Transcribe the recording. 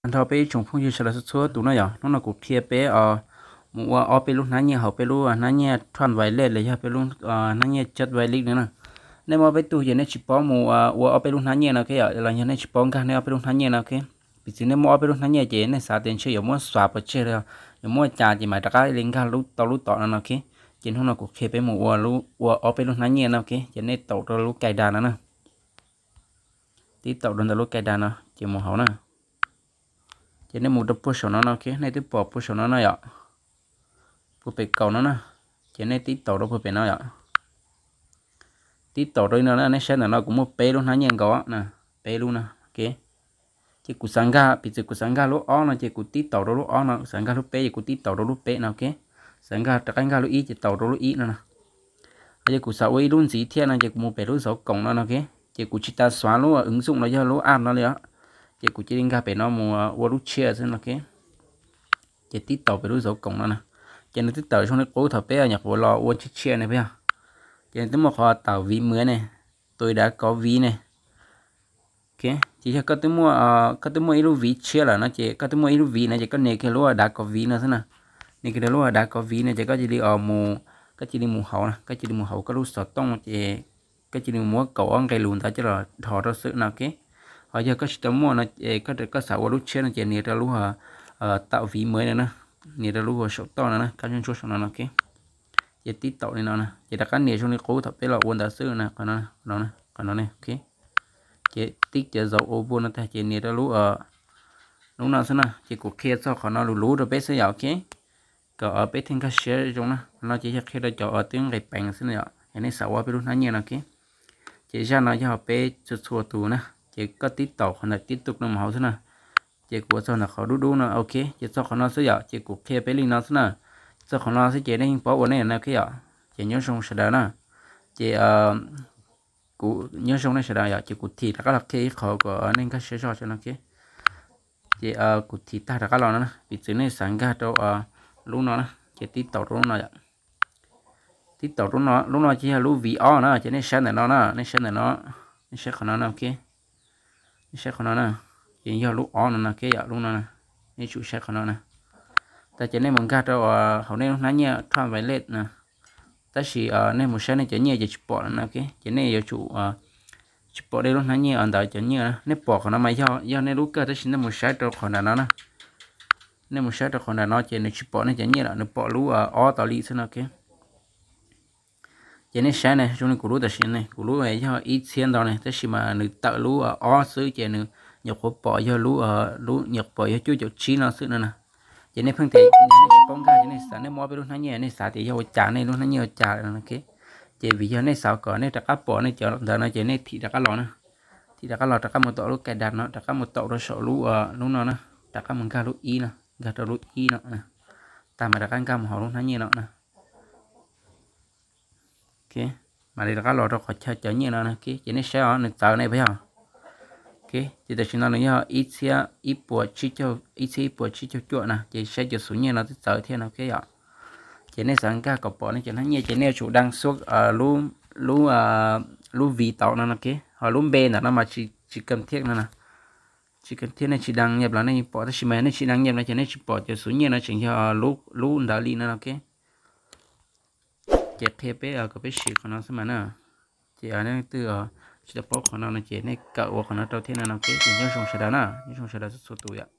Nrog peb ib tsoom phooj ywg sawv daws txhua txhua tus no yom, hnub no kuv qhia peb mus ua ob peb lub hnab nyiaj hauv peb lub hnab nyiaj Trust Wallet los yog peb lub hnab nyiaj Just Wallet no na. Nej muab peb tug ces nej tsis paub mus ua ob peb lub hnab nyiaj no, ok, los yog nej tsis paub nkag nej ob peb lub hnab nyiaj no, ok. Piv txwv nej muaj ob peb lub hnab nyiaj ces nej xav tias ntshe yuav muab xuav pov tseg los yog yuav muab cas ces mam rov qab li nkag tau lub tom no no, ok. Ces hnub no kuv qhia peb mus ua ob peb lub hnab nyiaj no, ok. Ces nej taum rau lub kais das no na. Tib taum rau ntawm lub kais das no ces mus hauv na. Ces nej mus rau puag saum no no, ok, nej twb pom puag saum no no yom, puag pem kaum no na. Ces nej tib taum rau puag pem no yom. Tib taum rau li no na, nej saib ntawm no kuv muaj peb lub hnab nyiaj nkaus na, peb lub no, ok. Ces kuv xav nkag, piv txwv kuv xav nkag lub ob no ces kuv tib taum rau lub ob no, xav nkag lub peb ces kuv tib taum rau lub peb no, ok. Xav nkag rov qab nkag lub ib ces taum rau lub ib no na. Yog kuv xav ua ib lub ntxiv thiab no ces kuv mus pem lub zauv koom no no, ok. Ces kuv tsis tas xuav lub ứng dụng los yog lub app no li os. Ces kuv cia li nkag pem no mus ua lub tshiab xwb no, ok. Ces tib taum pem lub zauv koom no na. Ces nws twb tawm zoo li qub thaum peb nyuam qhuav los ua tshiab tshiab ne, puas yog? Ces nws twb muaj qhov tạo ví mới ne, tôi đã có ví ne. Ok, ces yog koj twb muaj, koj twb muaj ib lub ví tshiab lawm no ces koj twb muaj ib lub ví no ces koj nias kiag lub đã có ví no xwb na. Nias kiag lub đã có ví no ces koj cia li mus, koj cia li mus hauv, koj cia li mus hauv koj lub xov tooj ces koj cia li muab kaum ob nqe lus ntawd coj los dhos rau xwb no, ok. Ho yog koj tsis tau muaj no es koj xav ua lub tshiab no ces nias rau lub tạo ví mới no na, nias rau lub saum toj no na, kab ntsuab ntsuab saum no no, ok. Ces tib taum li no na ces rov qab nias zoo li qub thaum peb los ua ntawd xwb na, qhov no, qhov no, qhov no ne, ok. Ces tib cov zauv ua npua no tag ces nias rau lub, lub no xwb na. Ces kuv qhia txog qhov no luv luv rau peb xwb yom, ok. Kom peb thiaj nkag siab zoo na. Qhov no ces yog qhia rau cov uas twb nqis peev xwb na yom, yog nej xav ua peb lub hnab nyiaj no, ok. Ces zaj no yog peb txhua txhua tus na, ces koj tib taum qhov ntawm tib tus no mus hauv xwb na. Ces kuv ua txog ntawm qhov dub dub no, ok, ces txog qhov no xwb yom, ces kuv qhia peb li no xwb na. Txog qhov no xwb ces nej yeej paub ua nej no, ok yom. Ces nyob zoo sawv daws na. Ces kuv nyob zoo nej sawv daws yom, ces kuv thim rov qab los qhia ib qho kom nej nkag siab zog no, ok. Ces kuv thim tag rov qab los no na, piv txwv nej xav nkag rau lub no na, ces tib taum rau lub no yom. Tib taum rau lub no, ces yog lub ví ob na, ces nej saib ntawm no na, nej saib ntawm no, nej saib qhov no na, ok. Nej saib qhov no na, ces yog lub ob no no, ok yom, lub no na, nej tsum saib qhov no na. Tag ces nej mus nkag rau hauv nej lub hnab nyiaj Trust Wallet na. Tab sis nej mus saib nej cov nyiaj ces tsis pom lawm no, ok. Ces nej yuav tsum, tsis pom nej lub hnab nyiaj ntawd cov nyiaj na. Nej pom qhov no mas yog, yog nej lub kawg, tab sis nej mus saib rau qhov nram no na. Nej mus saib rau qhov nram no ces nws tsis pom nej cov nyiaj lawm, nws pom lub ob tau li xwb no, ok. Ces nej saib ne, zoo li kuv lub tam sim ne, kuv lub yog ib txhiab ntau ne, tab sis mas nws tawm lub ob xwb ces nws nyuam qhuav pom yog lub, lub nyuam qhuav pom yog cuaj caum tsib no xwb no na. Ces nej pheej tias nej tsis paub nkag, ces nej xav nej muaj ob peb lub hnab nyiaj, nej xav tias yog ua cas nej lub hnab nyiaj ua cas no, ok. Ces vim yog nej xav kom nej rov qab pom nej cov ntawd no ces nej thim rov qab los na. Thim rov qab los rov qab mus taum lub kais das no, rov qab mus taum rau saum lub, lub no na, rov qab mus nkag lub ib no, nkag rau lub ib no, tag mas rov qab nkag mus hauv lub hnab nyiaj no na. Ok, mam li rov qab los rau qhov chaw cov nyiaj no na, ok. Ces nej saib os, nws txawv ne, puas yog? Ok, ces tam sim no nws yog ib txhiab ib puas, ib txhiab ib puas tsib caug cuaj na, ces saib cov xub nyiaj no twb txawv thiab no, ok yom. Ces nej xav nkag kom pom nej cov hnab nyiaj ces nej yuav tsum đăng xuất lub, lub ví tau no no, ok. Ho lub npe ntawm no mas tsis cần thiết no na. Tsis cần thiết, nej tsis đăng nhập los nej pom, tab sis mas nej tsis đăng nhập no ces nej tsis pom cov xub nyiaj no, tseem yog lub ntawd li no, ok. Ces qhia peb kom peb siv qhov no xwb mas na. Ces nej leej twg tsis tau paub qhov no no ces nej kawm ua qhov no rau thiab no, ok. Ces nyob zoo sawv daws na, nyob zoo sawv daws txhua txhua tus yom.